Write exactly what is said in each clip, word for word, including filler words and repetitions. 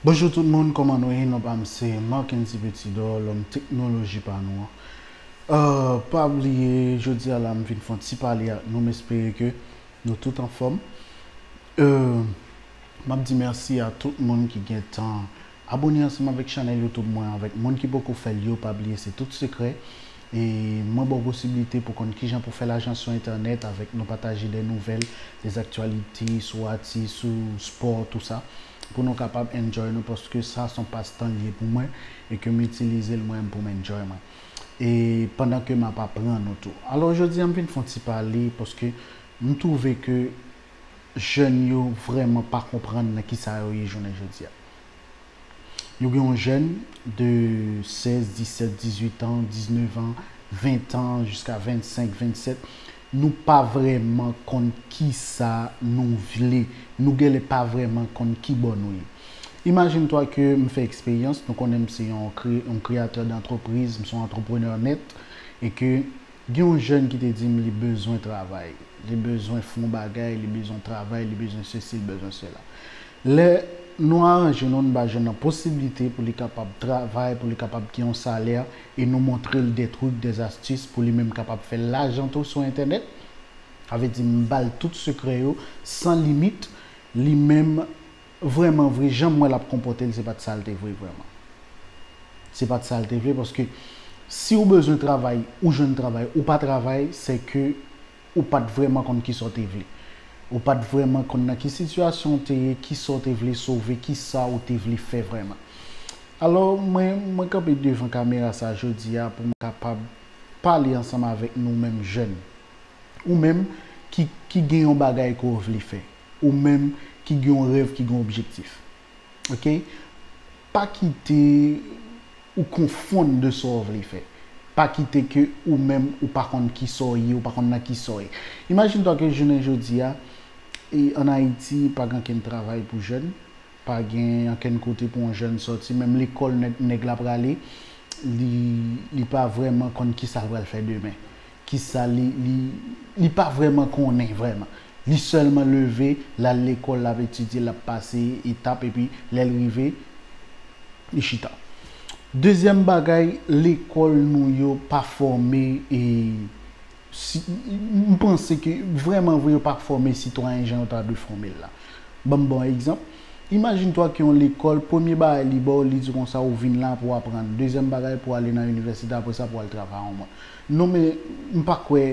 Bonjou tout moun, kòman nou ye? Non pa m se Marckendy Petidor, lòm teknoloji pa nou an. Euh, pa bliye, jodi a la m vin fè yon ti pale ak nou, m espere ke nou tout anfòm. Euh, m ap di mèsi a tout moun ki gen tan abòne ansanm avèk chanèl YouTube mwen, avèk moun ki poko fè l yo, pa bliye se tout sekrè. E mwen ba w posiblite pou konn kijan pou fè lajan sou entènèt avèk nou pataje de nouvèl, de aktyalite sou atis, sou spò, tou sa. Pou nou kapab enjoy nou, paske sa se yon pastan li ye pou mwen, e ke m itilize l mwen pou m enjoy mwen. E pandan ke m ap aprann nou tou. Alò, jodi a m vin fè yon ti pale, paske m twouve ke jèn yo vrèman pa konprann nan kisa yo ye jounen jodi a. Yo gen yon jèn de sèz, disèt, dizuit an, diznèf an, ven an, jiska vennsenk, vennsèt. Nou pa vrèman konn kisa nou vle. Nou genlè pa vrèman konn ki bò nou ye. Imajine twa ke m fè eksperyans, nou konnen m se yon kre-, yon kreyatè dantrepriz, m se yon antreprenè nèt, e ke gen yon jèn ki te di m li bezwen travay, li bezwen fè yon bagay, li bezwen travay, li bezwen sesi, li bezwen sela. Lè nou aranje nou, nou ba jèn nan posiblite pou li kapab travay, pou li kapab gen yon salè, e nou montre l de trik, de astis pou li menm kapab fè lajan tou sou entènèt. Sa vle di m ba l tout sekrè yo san limit, li menm vrèman vre, jan m wè l ap konpòte l, se pa t sa l te vle vrèman. Se pa t sa l te vle, paske si w bezwen travay, ou jwenn travay, ou pa travay, se ke ou pa t vrèman konn kisa w te vle. Ou pa t vrèman konn nan ki sitiyasyon w te ye, kisa w te vle sove, kisa w te vle fè vrèman. Alò, mwen, mwen kanpe devan kamera sa jodi a pou m kapab pale ansanm avèk nou menm jèn. Ou menm ki, ki gen yon bagay ke w vle fè. Ou menm ki gen yon rèv, ki gen yon objektif. Ok? Pa kite ou konfonn de sa w vle fè. Pa kite ke ou menm ou pa konn kisa w ye, ou pa konn nan kisa w ye. Imajine twa ke jounen jodi a, e, ann Ayiti, pa gen ankenn travay pou jèn, pa gen ankenn kote pou yon jèn sòti, menm lekòl nèg, nèg la prale, li, li pa vrèman konn kisa l pral fè demen. Kisa li, li, li pa vrèman konnen vrèman. Li sèlman leve, l al lekòl, l ap etidye, l ap pase etap, epi lè l rive, li chita. Dezyèm bagay, lekòl nou yo pa fòme, e si, m panse ke vrèman vre yo pa fòme sitwayen jan yo ta dwe fòme l la. Ban m ba w egzanp. Imajine twa ke yon lekòl, premye bagay li ba w, li di konsa ou vin la pou w aprann. Dezyèm bagay pou w ale nan inivèsite, apre sa pou w al travay yon mòn. Non, men m pa kwè,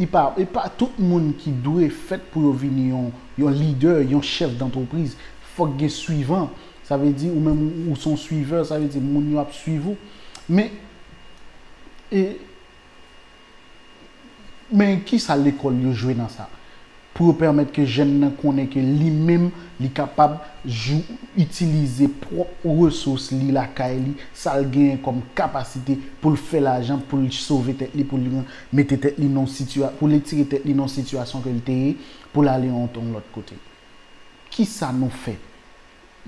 li pa, e pa tout moun ki dwe fèt pou yo vini yon, yon lidè, yon chèf dantrepriz. Fòk gen swivan. Sa vle di ou menm ou, ou se yon swivè, sa vle di moun yo ap swiv ou. Men, e, men kisa lekòl yo jwe nan sa? Pou yo pèmèt ke jèn nan konnen ke li menm, li kapab jou-, itilize pwòp resous li lakay li, sa l genyen kòm kapasite pou l fè lajan, pou l sove tèt li, pou l mete tèt li nan sitiya-, pou l retire tèt li nan sitiyasyon ke l te ye, pou l ale yon, yon lòt kote. Kisa nou fè?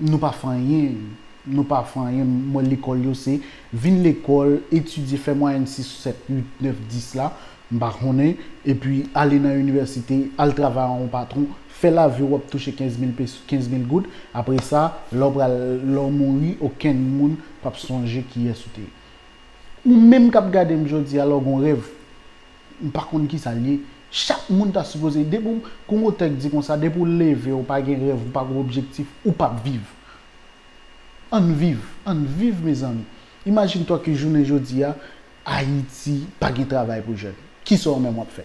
Nou pa fè anyen. Nou pa fè anyen. Mwen, lekòl yo se vin lekòl, etidye, fè mwayèn sis, sèt, uit, nèf, dis la, m pa konnen, epi ale nan inivèsite, al travay a yon patwon, fè lavi w ap touche kenz mil peso, kenz mil goud. Apre sa, lè w pral, lè w mouri, okenn moun p ap sonje kiyès ou te ye. Ou menm k ap gade m jodi a, lè w gen yon rèv, m pa konn kisa l ye. Chak moun ta sipoze, depi w, kon otè k di konsa, depi w leve, ou pa gen rèv, ou pa gen objektif, ou p ap viv. Ann viv, ann viv, mezanmi. Imajine twa ke jounen jodi a, Ayiti pa gen travay pou jèn. Kisa w menm w ap fè?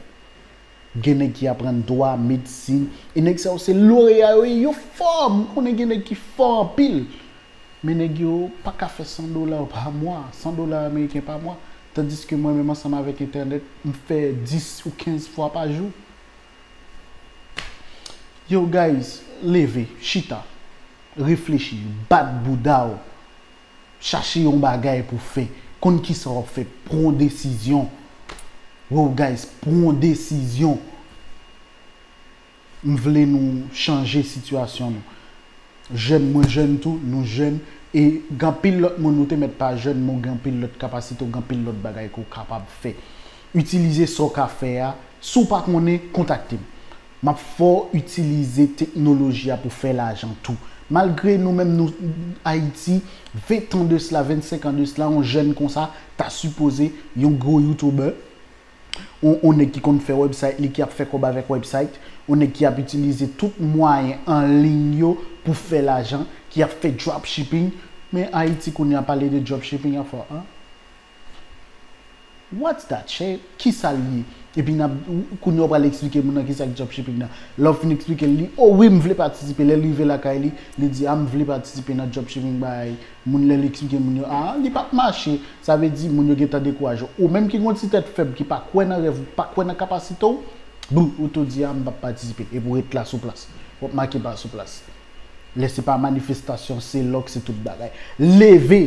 Gen nèg ki aprann dwa, medsin, e nèg sa yo se loreya yo ye, yo fò, m konnen gen nèg ki fò anpil. Men nèg yo pa ka fè san dola pa mwa, san dola ameriken pa mwa, tandiske mwen menm ansanm avèk entènèt, m fè dis ou kenz fwa pa jou. Yo, guys, leve, chita, reflechi, bat bouda w, chache yon bagay pou fè, konn kisa w ap fè, pran yon desizyon. Wow, guys, pran yon desizyon. M vle nou chanje sitiyasyon nou. Jèn, mwen jèn tou, nou jèn, e gen anpil lòt moun, ou te mèt pa jèn, men w gen anpil lòt kapasite, w gen anpil lòt bagay ke w kapab fè. Itilize sa w ka fè a. Si w pa konnen, kontakte m. M ap fè w itilize teknoloji a pou fè lajan tou. Malgre nou menm nou Ayiti, ven tan de sila, vennsenk an de sila, yon jèn konsa ta sipoze yon gwo youtuber, yon, yon nèg ki konn fè website li, ki ap fè kòb avèk website, yon nèg ki ap itilize tout mwayen an liy yo pou fè lajan, ki ap fè dropshipping. Men Ayiti kounye a, pale de dropshipping a fò, an? What's that shit? Kisa l ye? Epi n ap, kounye a w pral eksplike moun nan kisa k dropshipping nan. Lè w fin eksplike l, li, "O wi, m vle patisipe." Lè l rive lakay li, li di, "A, m vle patisipe nan dropshipping bay." Moun, lè l eksplike moun yo, a, li p ap mache. Sa vle di, moun yo gentan dekouraje w. Ou menm ki gen yon ti tèt fèb, ki pa kwè nan rèv ou, pa kwè nan kapasite w, boum, ou tou di, "A, m p ap patisipe." Epi w ret la sou plas. W ap make pa sou plas. Lè se pa manifestasyon, se lòk, se tout bagay. Leve!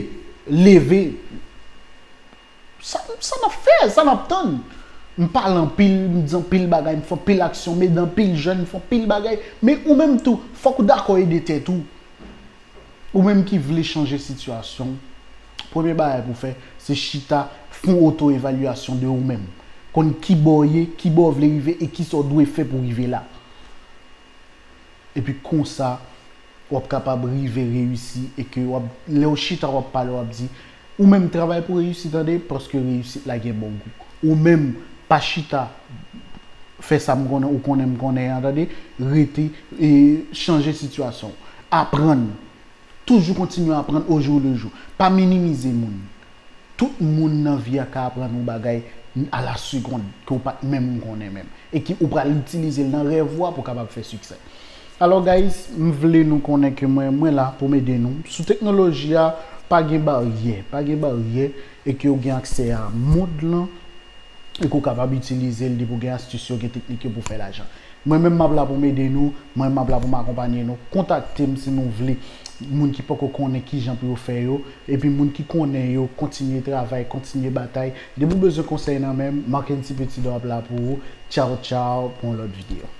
Leve! Sa, sa n ap fè, sa n ap tann. M pale anpil, m di anpil bagay, m fè anpil aksyon, m ede anpil jèn, m fè anpil bagay. Men ou menm tou, fòk ou dakò ede tèt ou. Ou menm ki vle chanje sitiyasyon, premye bagay pou w fè, se chita, fè yon oto-evalyasyon de ou menm. Konn kibò w ye, kibò w vle rive e kisa w dwe fè pou w rive la. Epi konsa, w ap kapab rive reyisi e ke w ap, lè w chita, w ap pale, w ap di, ou menm travay pou reyisi, tande, paske reyisit la gen bon gou. Ou menm, pa chita, fè sa m konnen, ou konnen m konnen an, tande, rete, e chanje sitiyasyon w. Aprann. Toujou kontinye aprann au jour le jour. Pa minimize moun. Tout moun nan vi a ka aprann ou bagay a la segonn ke w pa t menm konnen menm. E ki ou pral itilize l nan rèv ou a pou w kapab fè siksè. Alò, guys, m vle nou konnen ke mwen, mwen la pou m ede nou. Sou teknoloji a, pa gen baryè, pa gen baryè, e ke w gen aksè a mond lan, e ke w kapab itilize l depi w gen astis yo, gen teknik yo pou fè lajan. Mwen menm m ap la pou m ede nou, mwen menm m ap la pou m akonpanye nou. Kontakte m si nou vle. Moun ki poko konnen kijan pou yo fè yo, epi moun ki konnen yo, kontinye travay, kontinye batay. Depi w bezwen konsèy nan men m, Marc N C Petit Dope ap la pou ou. Tchaw, tchaw, pou yon lòt videyo.